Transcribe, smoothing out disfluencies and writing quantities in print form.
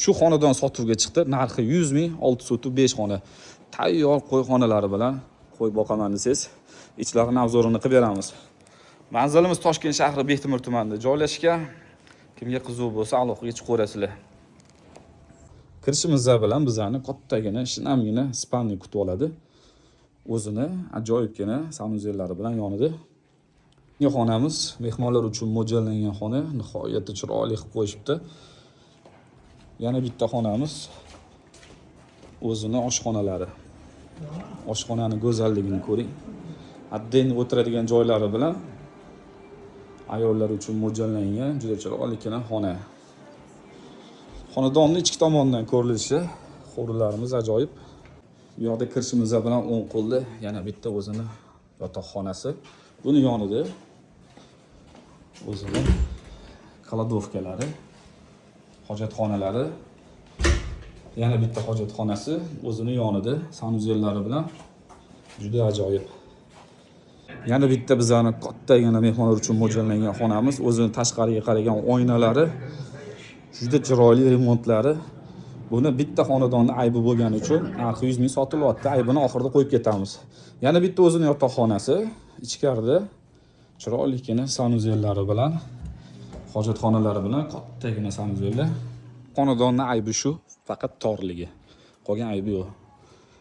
Shu xonadon sotuvga chiqdi. Narxi 100 ming, 6 sotix 5 xona. Tayyor qo'yxonalari bilan qo'y boqaman desangiz, ichlarini обзор ini qilib beramiz. Manzilimiz Toshkent shahri, Bektemir tumanida joylashgan. Kimga qiziq bo'lsa, aloqaga chiqaverasizlar. Kirishimiz bilan bizani kattagina, shinamgina спальный kutib oladi. O'zini ajoyibgina санузел lari bilan yonida. Bu xonamiz mehmonlar uchun mo'ljallangan xona, nihoyatda chiroyli qilib qo'yishibdi. Yana bitta xonamiz, o'zini oshxonalari. Oshxonani go'zalligini ko'ring. Отдельно o'tiradigan joylari bilan ayollar uchun mo'ljallangan juda chiroyligina xona. Xonadonni ichki tomonidan ko'rinishi, hovlilarimiz ajoyib. Bu yoqda kirishimiz bilan o'ng qo'lda yana bitta o'zini yotoqxonasi. Buni yonida o'zini кладовка lari, hojatxonalari, yana bitta hojatxonasi o'zini yonida санузел lari bilan juda ajoyib. Yana bitta bizani kattagina mehmonlar uchun mo'ljallangan xonamiz, o'zini tashqariga qaragan oynalari, juda chiroyli remontlari. Buni bitta xonadonni aybi bo'lgani uchun narxi 100 ming sotilyapti. Aybini oxirida qo'yib ketamiz. Yana bitta o'zini yotoqxonasi, ichkarida chiroyligina санузел lari bilan, hojatxonalari bilan kattagina санузел lar. Xonadonni aybi shu, faqat torligi. Qolgan aybi yo'q.